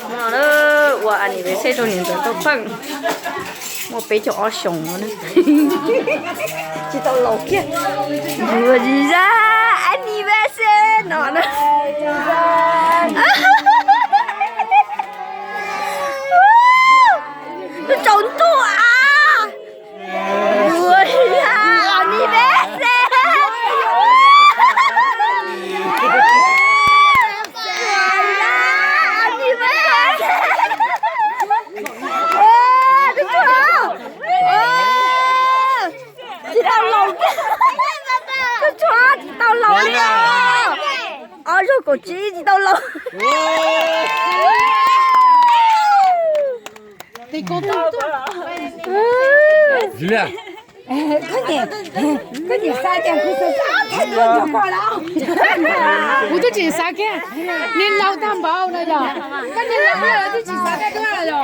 No na, ua anniversary rau niam ntxawm Tooj Pheej, muaj peb caug ob xyoos no na. Tsis tau laus kiag. Ua zaj anniversary no na. Tsaus ntuj a. Ua zaj anniversary. Tsis tau laus, tsis tau laus li os. Ob zaug kaum tsib tsis tau laus. Kuv twb tsis xav kiag, niag laus tag npaum no yog, koj niag laus lawm twb tsis xav kiag dua los yog.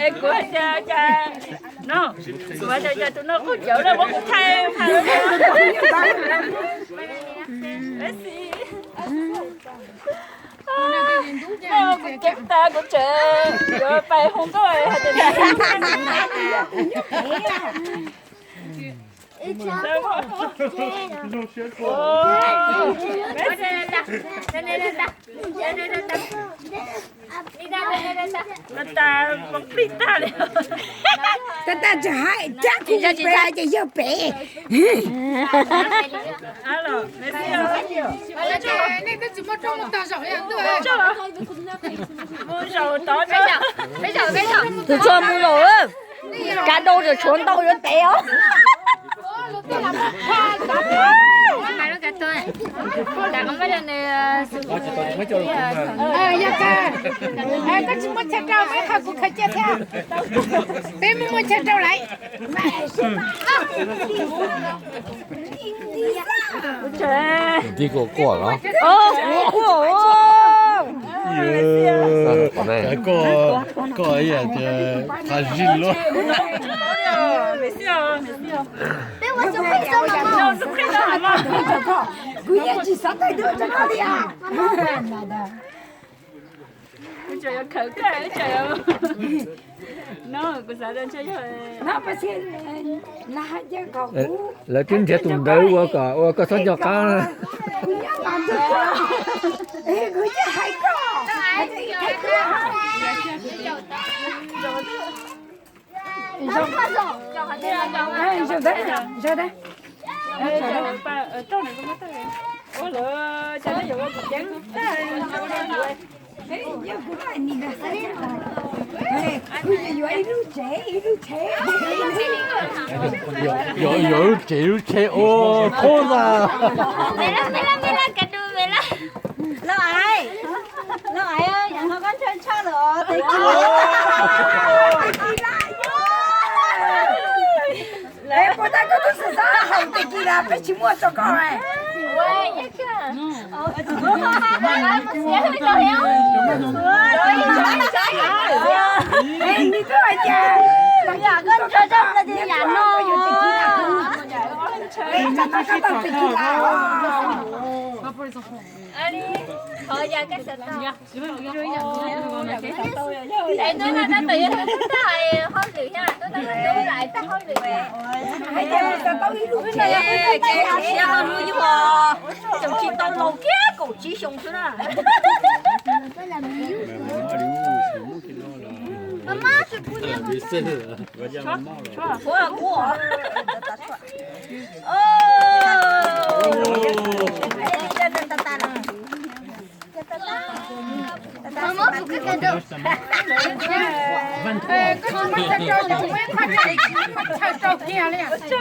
Es kuv hais tias, no, kuv hais tias tus no kuj cawv na, muab kuv thaij. Kuv ceeb tas kuv tseem yuav pais hu nkauj hais tias Tag tag tseem hais cab kuv pem ces yog pem. Tus txog mus laus, kav dau tseem tshuav ntau yuav tev os. Yog koj tsis muaj chaw rau, muab qhov kuv khaws cia thiab. Peb muaj muaj chaw rau lawm. Tib kuj quaj los. Koj, koj ib yam tias qab zib luaj. Kuv yeej tsis xav tawm dua rau koj li as. Kuv tseem yuav khawm koj, tseem yuav, no kuv xav tias ntshe yog, lawv twb nrhiav tus ntawd ua kom ua koj txhob nco qab. Kuv nyob mas nrog koj, kuv yeej hais koj. Yuav ib lub tsev ib lub tsev, yuav ib lub tsev ib lub tsev ua khuab ntag. Los ais, los ais, yam no koj ntshaw ntshaw lawm os, tequila. Lawv puas tau koj tus xwm xav haus tequila peb tsis muaj rau koj. Nws twb hais tias yam no, tequila. Hauj lwm thiab, tub tag hauj lwm. Tseem tsis tau laus kiag kaum tsib xyoo xwb na.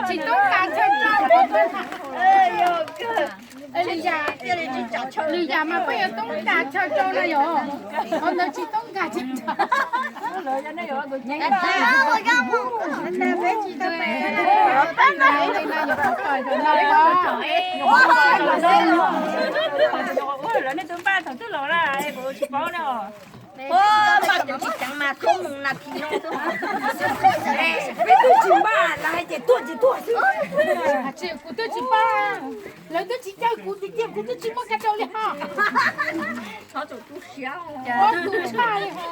Tsis toob kas chaw rau. Lwm yam mas peb yuav toob kas chaw rau no yog, qhov ntawd tsis toob kas chaw rau. Lawv nej tus npaj thaum twg los na, kuv tsis paub na os. Peb twb tsis maj, lawv hais tias tuaj tsis tuaj xwb. Hais tias kuv twb tsis maj, lawv twb tsis caw kuv tiag tiag, kuv twb tsis muaj kab rau li ho. Tus tshaj li ho.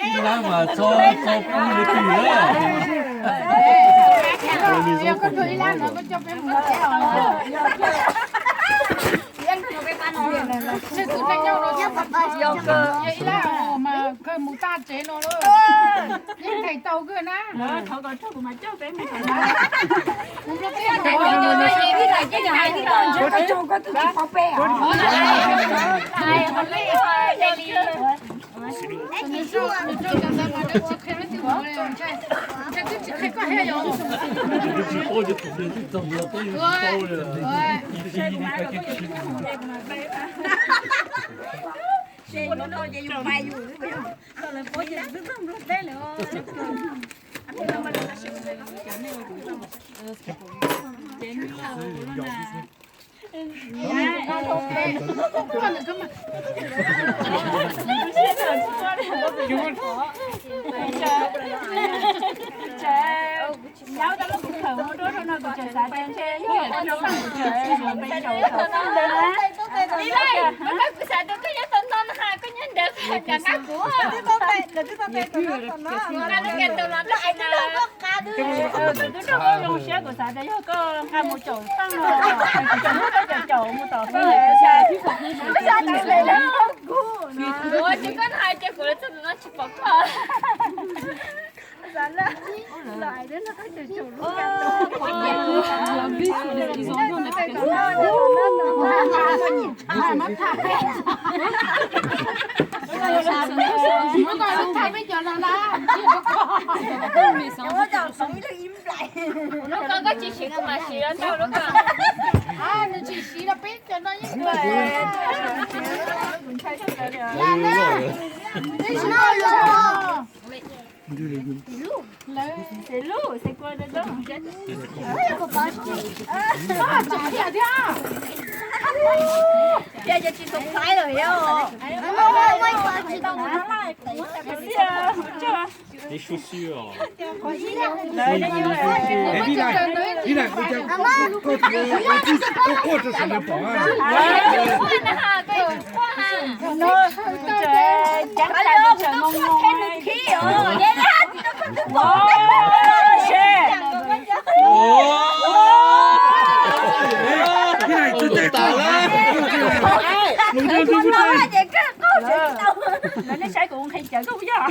Ib lab mas txhob txhob pub li twg na. Ib lab mas kawg mus tag tsev no lawm. Yeej khaim tau kawg na. Nyob tau lub kws khaws muaj duab rau no kuv tseem xav tias ntshe yog ua rau paj kuv tseem yuav peb caug thaum xwb ntawd na. Kuv xav tias koj nyob tau ntau no ha, koj nyob ntawd nqa kuv. Kuv twb rau koj zoo siab, kuv xav tias yog koj nqa mus caum xeeb no, kuv caum lub koj caum caum mus tom xeeb. Ua tsis koj hais tias kuv lawv txog tus no tsis pom koj. Lub ko koj tsis siv kuv mam siv ntau lub ko. Nws tsis siv no peb cov no yeej. Ces lub, ces kua rau rau. Thiab ces tsis tau faib lawm yog. Ib suab xwb os. Ib na, ib na, koj quaj rau sawv daws pom. Lawv nej saib kuv nqhis cawv koj yog.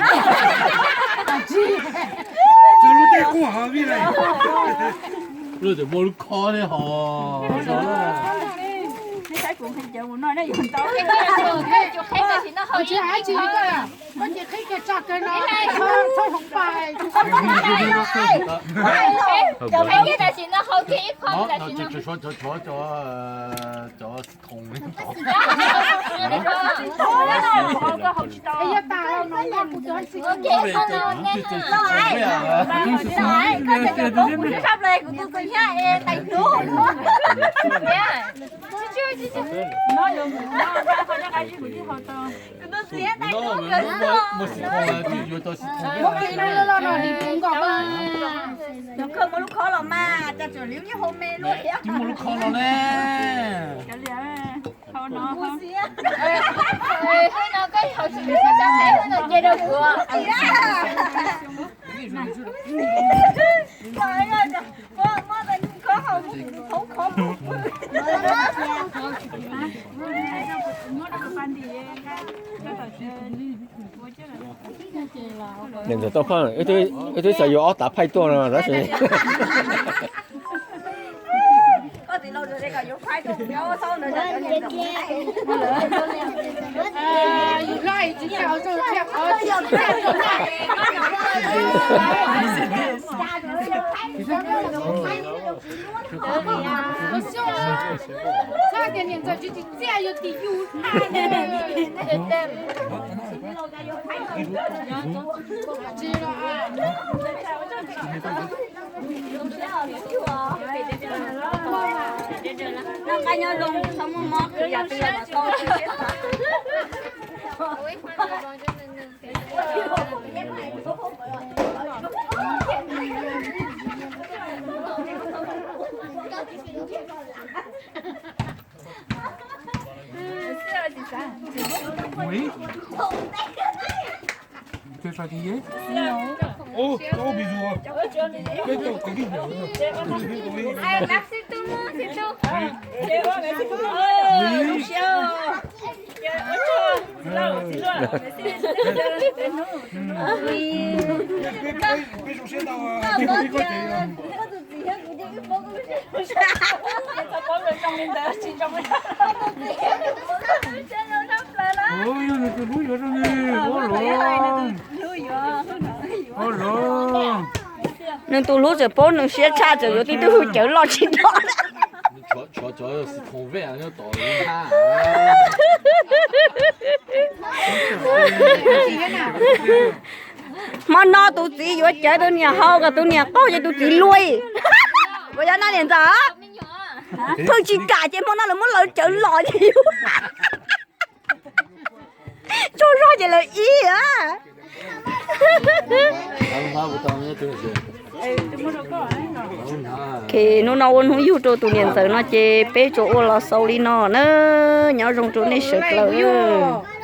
Lub tseem muaj lub khob thiab hos. Nej saib kuv nqhis cawv mus no nej yuav ntau. Koj tsis qhib kiag tso kawg no, txhob hloov pais. Cov peb tam sim no haus kiag ib qho tam sim no. Cov, cov, cov, cov thoom li. Kuv tsis tau. Kuv tshaj plaws kuv tus kwv Yaj es tais hnub. Kuv tus kwv Yaj tais hnub kawg xwb. Cov kawg muaj lub khob los mas, cas tseem li niag hau me luaj thiab. Muaj lub khob los ne. Hau no. Hwb no koj hau tsis tau, hwb no cia rau kuv. Muaj tais khob hau, thoob khob. Niam ntxawm tau koj, wb twb xav yuav ob tav phaij tuaj no tab sis Merci tout le monde, c'est tout. Yog nws tus hlub yuav rau nws, ua luaj, ua luaj. Nws tus hlub txawm paub nws siab tshaj txawm yuav tib tug cawv loj tsis nrog. Hmo no tus txiv yuav cawv tus niam haus kom tus niam qaug ces tus txiv luag. Puas yog na niam ntxawm? Pheej tsis kam ces hmo no lawv muab lawv cawv los ces yus tsaug zog ces lawv ib a. Ces hnub no ua hnub yug rau tus niam ntxawm no ces peb tsuas ua los xaus li no na. Nyob zoo rau nej sawv daws.